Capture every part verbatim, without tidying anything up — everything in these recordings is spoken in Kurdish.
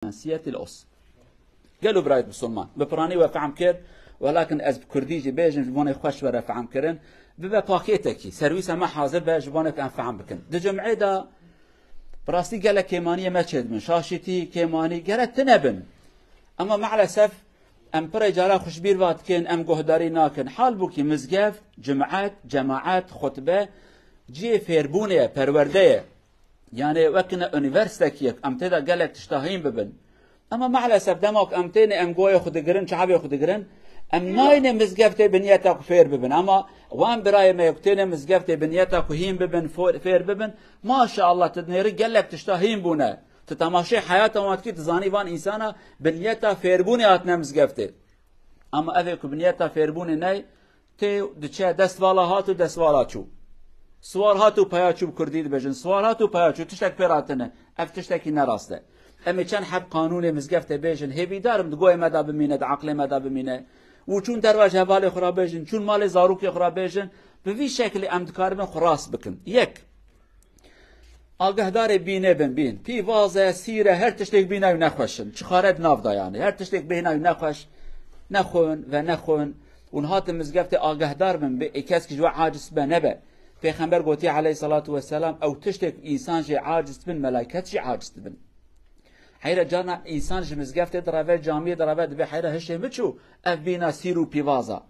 Siyetî li os. Gelo birayê Musulman, bi piranî we fehm kir, welakin ez bi kurdî jî bêjim, ji bo nê xweş were fehm kirin, bibe pakêtekî, serwîsa me hazir be, ji bo nê ku em fehm bikin. Di cumê de bi rastî gelek kêmaniyê me çêdibin, şaşîtî, kêmanî, gere tune bin. Ama maalesef em pirê cara xwe ji bîr ve dikin, em guhdarî nakin. Halbûkî mizgeft, cumet, cemaet, xutbe, cihê fêrbûnê ye, perwerde ye. Yani wekine unîversîtekî yek, em tê de gelek tişta hîn bibin. Ama maalesef dema ku em têne em goyê xwe digirin, çavê xwe digirin, em nayne mizgeftê bi niyeta ku fêr bibin. Ama wan birayê me ku têne mizgeftê bi niyeta ku hîn bibin, fo-, fêr bibin, maşallah, tu dinêrî gelek tişta hîn bûne. Tu temaşê heyata wan dikî, tu zanî van însana bi niyeta fêrbûnê hatine mizgeftê. Ama evê ku bi niyeta fêrbûnê ney, tê diçe destvala hat û destvala çû. Siwar hat û peya çû, bi kurdî dibêjin. Siwar hat û peya çû, tiştek pê re tine. Ev tiştekî ne rast e. Em ê çend heb qanûnê mizgeftê bêjin, hêvîdar im di goyê me de bimîne, di aqlê me de bimîne. Û çûn derva ji hevalê xwe re bêjin, çûn malê zarokê xwe re bêjin, bi vî şekilî em dikaribin xwe rast bikin. Yek, agahdarê bînê bin, bîn. Pîvaz e, sîr e, her tiştek bîna wî nexweş in. Çixare di nav de yani. Her tiştek bêhna wî nexweş, nexwin ve nexwin. Hûn hatin mizgeftê, agahdar bin, bê ê kes ki ji we aciz be nebe. Pêxember gotiye aleyhissalatu vesselam, ew tiştek însan jê aciz bin, melaiket jî aciz dibin. Heyra carna însan ji mizgeftê direve, camiyê direve, dibê heyra hişê min çû, ev bîna sîr û pîvaza.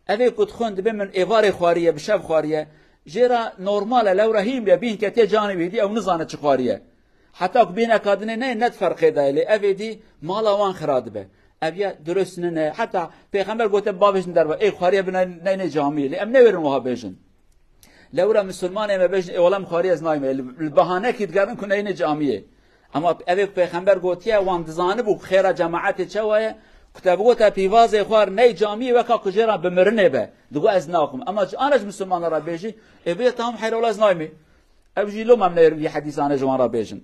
Evê ku dixwin dibê min êvarê xwariye, bi şev xwariye. Jê re normal e, lewra hîn bê, bîn ketiye canê wî dî, ew nizane çi xwariye. Heta ku bîneka dinê neyê, ne di ferqê de ye, lê evê dî mala wan xira dibe. Ev ya durust nine. Heta Pêxember gote, bavêjin derve, ê xwariye bi ney-, neyne camiyê. Lê em newêrin wiha bêjin. Lewra misilmanê me bêjin, ê wela min xwariye ez nayme. Li, li behanekî digerin ku neyne camiyê. Ama evê ku Pêxember gotiye, wan dizanibû ku xêra cemaetê çawa ye, ku te bigote pîvazê xwar ney camiyê, weka ku jê re bi mirinê be. Digo ez naxwim. Ama ji ana ji misilmana re bêjî, ê bê tamam, heyra wela ez naymê. Ev jî loma em neyêrin vî hedîsane ji wan re bêjin.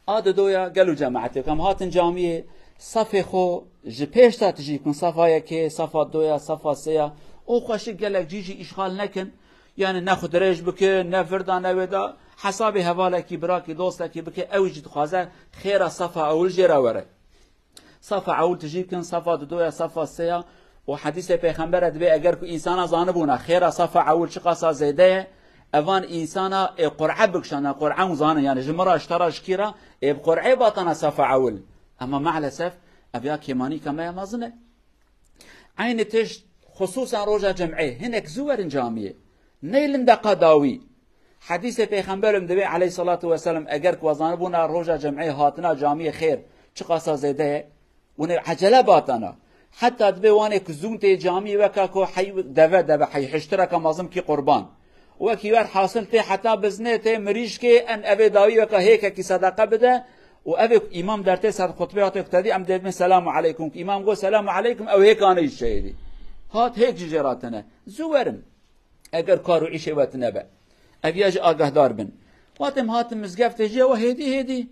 A didoya gelo cemaetê ku em hatin camiyê, safê xwe ji pêş de tijî bikin, safa yekê, safa doya, safa seya, û xweşik gelek cî jî îşxal nekin. Yani ne xwe dirêj bike, ne vir de ne wê de, hesabê hevalekî, birakî, dostekî bike, ew jî dixwaze xêra safa ewil jê re were. Safa ewil tijî bikin, safa didoya, safa seya. Û hedîsê Pêxembere dibê, eger ku însana zanibûna xêra safa ewil çiqasa zêde ye, evan însana ê qur'e bikişana, qur'e hûn zanin, yani ji min re, ji te re, ji kî re, ê bi qur'ê batana safa ewil. Ama maalesef ev ya kêmanîka me ya mezin e. Eynî tişt, xusûsan roja cem'ê, hinek zû werin camiyê. Ney lindeqa dawî. Hedîsê Pêxember em dibê aleyhissalatu vesselam, eger ku wezanibûna roja cem'ê hatina camiyê xêr çiqasa zêde ye, hûn ê ecele batana. Heta dibê wanê ku zûn tê camiyê, weka ku hey deve deve, hey hiştireka mezin kî qurban. Wekî wer hasil tê heta biznê tê mirîşkê en evê dawî weka hêkekî sedeqe bide û evê ku îmam dertê ser xutbê hatê ku te dî em dê dibin selamu aleykum. Ku îmam got selamu aleykum, ew hêkane jî çêdî. Hat hêk jî jê re tine. Zû werin. Eger kar û îşê we tine be. Ev ya jî agahdar bin. Wextê em hatin mizgeftê jî ew hêdî hêdî.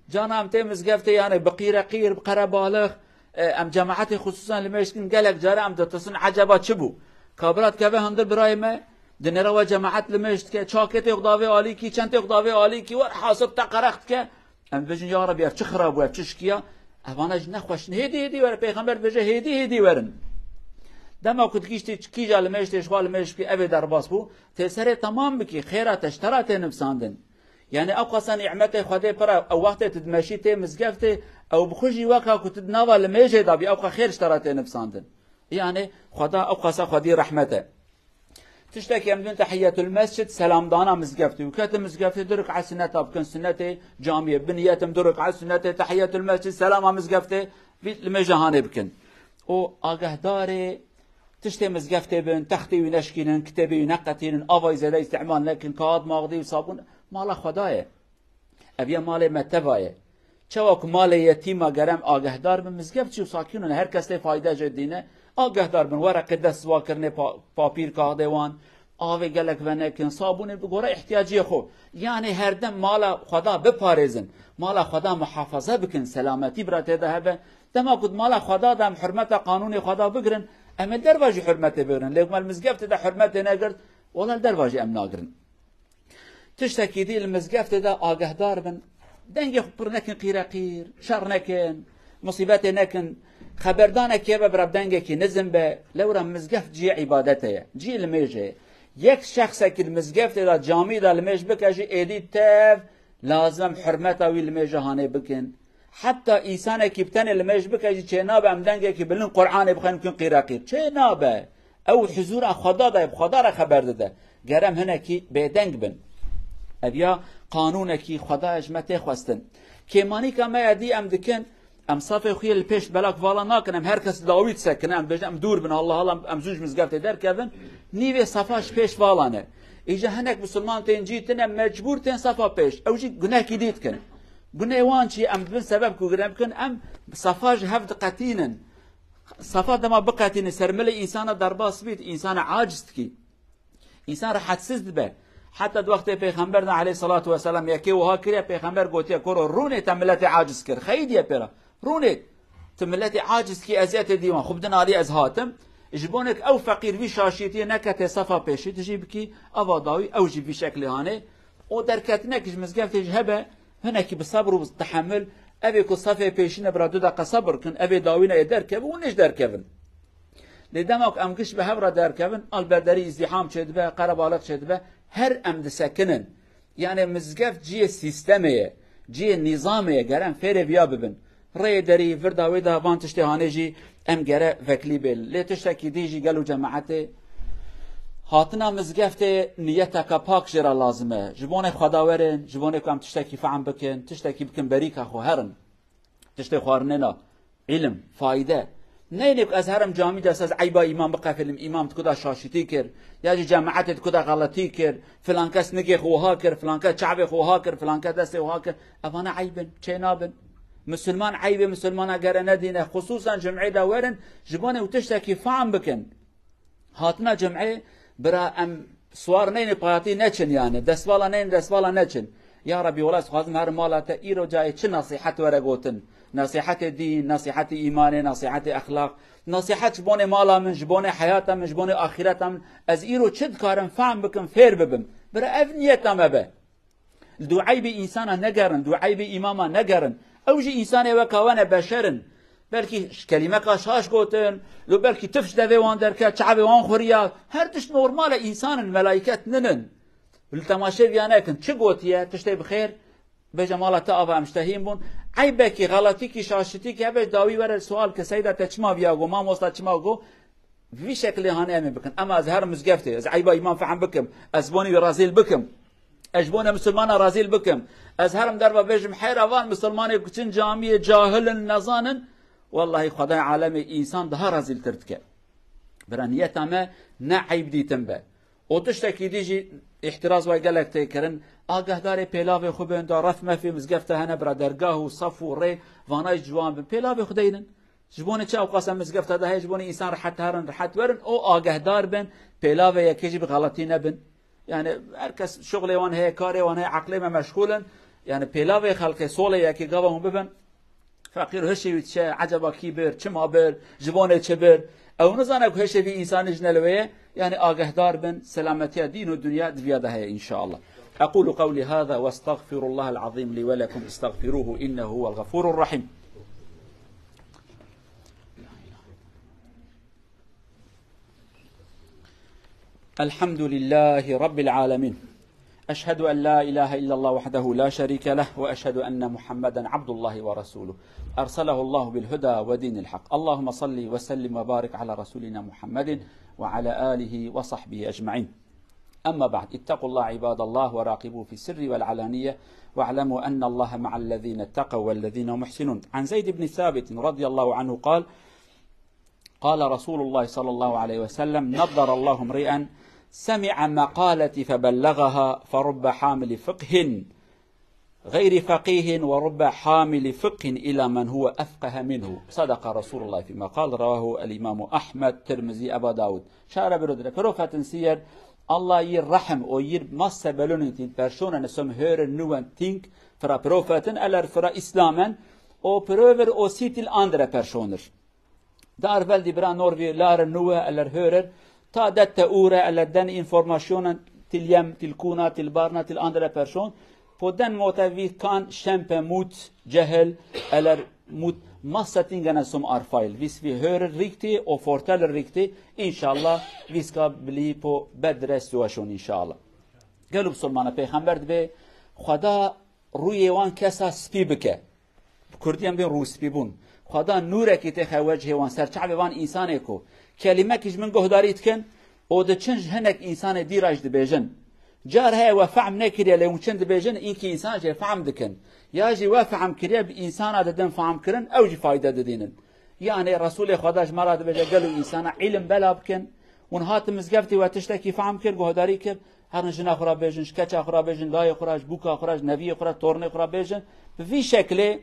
Cana em tê mizgeftê, yani bi qîreqîr, bi qerebalix, e, em cemaetê xusûsan limêj dikin, gelek care em ditirsin, eceba çi bû? Kabira dikeve hundir birayê me, dinêre we cemaet limêj dike, çakê tê xwe davê alîkî, çend tê xwe davê alîkî, wer hasil te qerex dike. Em dibêjin, ya Rebî, ev çi xira bû, ev çi şikiya? Evana jî nexweş in. Hêdî hêdî were, Pêxember dibêje, hêdî hêdî werin. Dema ku digihîştî kîja limêj tê, ji xwe limêj bikî, evê derbas bû, tê serê temam bikî, xêra te ji te re tê nivsandin. Yani ew qasa nîmetê Xwedê pir e, ew wextê tu dimeşî tê mizgeftê, ew bi xwe jî weka ku tu di nava limêjê de bî, ew qas xêr ji te re tê nivsandin. Yani Xweda ew qasa Xwedî rehmet e. Tiştekî em dibin tehiyyetul mescid, selamdana mizgeftê. Û ketin mizgeftê du rik'et sunneta bikin, sunnetê camiyê. Bi niyet em du rik'et sunnetê tehiyyetul mescid, selama mizgeftê, vî limêja hanê bikin. Û agahdarê tiştê mizgeftê bin, textê wî neşkînin, kitêbê wî neqetînin, avayî zêde îstîmal nekin, kağıt mağdî û sabûn, mala Xweda ye. Ev ya malê me teva ye. Çawa ku malê yetîma gerem agehdar bin, mizgeft çi û sakîn in, her kes tê fayde jê dîne, agehdar bin, wereqê dest wa kirinê, pa-, papîr, kaxdê wan, avê gelek venekin, sabûnê bi gore ihtiyaciyê xwe. Yani her dem mala Xweda biparêzin, mala Xweda muhafaza bikin, selametî bira tê de hebe. Dema ku di mala Xweda de em hurmeta qanûnê Xweda bigirin, em ê derva jî hurmetê bigirin. Lê ku me li mizgeftê de hurmetê negirt, wela li derva jî em nagirin. Tiştekî dî li mizgeftê de agehdar bin. Dengê xwe pir nekin qîreqîr, şer nekin, musîbetê nekin. Xeberdanekê be bira dengekî nizm be, lewra mizgeft cihê îbadetê ye, cihê limêjê ye. Yek şexsekî li mizgeftê de, camî de limêj bike jî êdî tev lazim em hurmeta wî limêja hanê bikin. Heta însanekî bi tenê limêj bike jî çênabe em dengekî bilind Qur'anê bixwînin, bikin qîreqîr. Çênabe. Ew huzûra Xweda de ye, bi Xweda re xeber dide. Gere em hinekî bêdeng bin. Ev ya qanûnekî Xwedayê ji me tê xwestin. Kêmanîka me ya dî em dikin, em safê xwe yê li pêş belak vala nakin, em her kes dawî disekine, em dibêjin, em dûr bin, Allah Allah, em zû ji mizgeftê derkevin, nîvê safa ji pêş vala ne. Îja hinek misilman tên cî tine, mecbûr tên safa pêş. Ew jî gunehkî dî dikin. Gunê wan çi? Em dibin sebeb ku gire bikin, em safa ji hev diqetînin. Safa dema biqetîne ser milê însana derbas bît, însana aciz dikî. Însan rehetsiz dibe. Heta di wextê Pêxember de aleyhissalatu vesselam yekê wiha kiriye, Pêxember gotiye, koro rûnê te miletê aciz kir. Xeyîdiye pê re. Rûnê tu miletê aciz kî, eziyetê dîwan. Xwe bidin alî ez hatim. Ji bonek ew feqîr vî şaşîtiyê nekete safa pêşî, tu jî bikî ava dawî, ew jî vî şeklê hanê. O derketinek ji mizgeftê jî hebe, hinekî bi sebr û bi tehemil, evê ku safê pêşîne bira du deqa sebr kin, evê dawîne ê derkevin û nêj derkevin. Lê dema ku em giş bi hev re derkevin, alberderî îzdîham çêdibe, qerebalix çêdibe, her em disekinin. Yani mizgeft cihê sîstemê ye, cihê nîzamê ye, gere em fêrê viya bibin. Rêyê derî, virda wê de van tiştê hanê jî em gere veklî bên. Lê tiştekî dî jî gel û cemaetê hatina mizgeftê niyeteka pak jê re lazim e. Ji bonê Xweda werin, ji bonê ku em tiştekî fehm bikin, tiştekî bikin berîka xwe herin. Tiştê xwarinê na, îlim, fayde. Neyne ku ez herim camî de ez eyba îmam biqefilim, îmam di ku da şaşîtî kir, ya jî cemaetê di ku da xeletî kir, filan kes nikê xwe wiha kir, filan kes çavê xwe wiha kir, filan kes destê wiha kir. Evana eyb in, çê nabin. Misilman eybê misilmana gere nedîne, xusûsan cumê de werin, ji bo ne ew tiştekî fehm bikin. Hatina cumê, bira em siwar neyne payatî neçin yani, destvala neyne destvala neçin. Ya Rebî, wela ez dixwazim herim mala te, îro cayê çi nesîhet were gotin. Nesîhetê dîn, nesîhetê îmanê, nesîhetê exlaq. Nesîhet ji bonê mala min, ji bonê heyata min, ji bonê axireta min. Ez îro çi dikarim fehm bikim, fêr bibim. Bira ev niyeta me be. Li dû eybê însana negerin, dû eybê îmama negerin. Ew jî însanê weka we ne, beşer in. Belkî ş-, kelîmeka şaş gotin, lo belkî tif ji devê wan derket, çavê wan xuriya. Her tişt normal e, însan in, melaiket ninin. Li temaşê viya nekin. Çi gotiye? Tiştê bi xêr, bêje mala te ava em ji te hîn bûn. Eybekî, xeletîkî, şaşitîkî hebe dawî were sual ke, Seyda, te çima viya got, mamosta çima got? Vî şeklê hane em ê bikin. Ema ez herim mizgeftê, ez eyba îmam fehm bikim, ez bonî wî razîl bikim, ez ji bo ne misilmana razîl bikim, ez herim derva bêjim, heyra van misilmanê ku çin camiyê cahil in, nezan in, wellahî Xwedayê alemê însan daha razîltir dike. Bira niyeta me ne eyb dîtin be. Û tiştekî dî jî îhtiraz we gelek tê kirin, agahdarê pêlavê xwe bin, da ref mefê mizgefte hene bira, dergah û sef û rê, vana jî ciwan bin, pêlavê xwe deynin. Ji bo ne çi ewqas em mizgefta de heye? Ji bo ne însan rehet herin, rehet werin, û agehdar bin, pêlavê yekê jî bi xeletî nebin. Yani her kes şuxlê wan heye, karê wan heye, eqlê me meşxûl in. Yani pêlavê xelkê solê yekê gava hûn bibin, feqîr hişê wî diçe, eceba kî bir, çima bir, ji bo ne çi bir? Ew nizane ku hişê vî însanî ji ne li wê ye. Yani agehdar bin, selametiya dîn û dinya di viya de heye înşallah. أقول قولي هذا وأستغفر الله العظيم لي ولكم، استغفروه إنه هو الغفور الرحيم. الحمد لله رب العالمين. أشهد أن لا إله إلا الله وحده لا شريك له، وأشهد أن محمدا عبد الله ورسوله، أرسله الله بالهدى ودين الحق. اللهم صل وسلم وبارك على رسولنا محمد وعلى آله وصحبه أجمعين. أما بعد، اتقوا الله عباد الله وراقبوه في السر والعلانية، واعلموا أن الله مع الذين اتقوا والذين هم محسنون. عن زيد بن ثابت رضي الله عنه قال: قال رسول الله صلى الله عليه وسلم: نضر الله امرئا سمع مقالتي فبلغها، فرب حامل فقه غير فقيه ورب حامل فقه إلى من هو أفقه منه. صدق رسول الله فيما قال. رواه الإمام أحمد، ترمذي، أبا داود. Şara biro dire. Profetin siyer, Allah yir rehm o yir masse belonin tin personen som hören nuen ting fra profetin eller fra islamen o pröver o sitil andre personer. Dar vel di bira norvi lare nue eller hörer, ta dette ure eller den informationen til jem, til kuna, til barna, til andre person, På den måten vi kan kjempe mot jehel eller mot masseting som er feil. Hvis vi hører riktig og forteller riktig, inshallah, vi skal bli på bedre situasjon, inshallah. Gelo bisilmana pêxember dibê Xweda rûyê wan kesa spî bike. Bi kurdî em bên rûspîbûn. Xweda nûrekî têxe wecihê wan, ser çavê van însanê ku kelimekî ji min guhdarî dikin û diçin ji hinek însanê dî re jî dibêjin. Car heye we fehm nekiriye lê hûn çin dibêjin, înkî însan jê fehm dikin. Ya jî we fehm kiriye bi însana didin fehm kirin, ew jî fayde didînin. Yanê Resûlê Xweda ji me re dibêje gelo însana îlim bela bikin. Hûn hatin mizgeftê we tiştekî fehm kir, guhdarî kir. Herin jina xwe re bêjin, ji keça xwe re bêjin, dayê xwe re, ji bûka xwe re, ji neviyê xwe re, tornê xwe re bêjin. Bi vî şeklê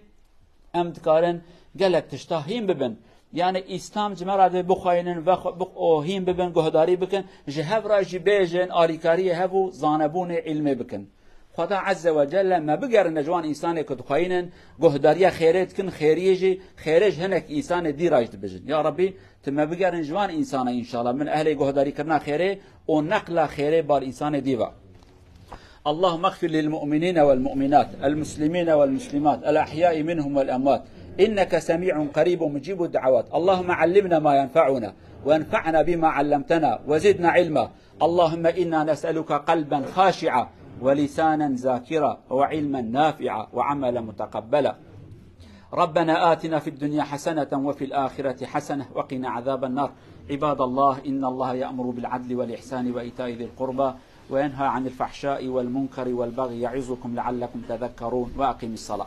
em dikarin gelek tişta hîn bibin. Yani Îslam ji me re dê bixweynin, ve xwe-, bix-, û hîn bibin, guhdarî bikin. Ji hev re jî bêjin, alîkariyê hev û zanebûnê îlmê bikin. Xweda Azze ve Celle me bigerine ji wan însanê ku dixweynin, guhdariya xêrê dikin, xêriyê jî, xêrê ji hinek însanê dî re jî dibêjin. Ya Rabbî, tu me bigerin ji wan însana înşallah. Min ehlê guhdarîkirina xêrê û neqla xêrê bal însanê dî ve. اللهم اغفر للمؤمنين والمؤمنات، المسلمين والمسلمات، الأحياء منهم والأموات، إنك سميع قريب مجيب الدعوات. اللهم علمنا ما ينفعنا، وانفعنا بما علمتنا، وزدنا علما. اللهم إنا نسألك قلبا خاشعا، ولسانا ذاكرا، وعلما نافعا، وعملا متقبلا. ربنا آتنا في الدنيا حسنة وفي الآخرة حسنة وقنا عذاب النار. عباد الله، إن الله يأمر بالعدل والإحسان وإيتاء ذي القربى وينهى عن الفحشاء والمنكر والبغي يعظكم لعلكم تذكرون. وأقم الصلاة.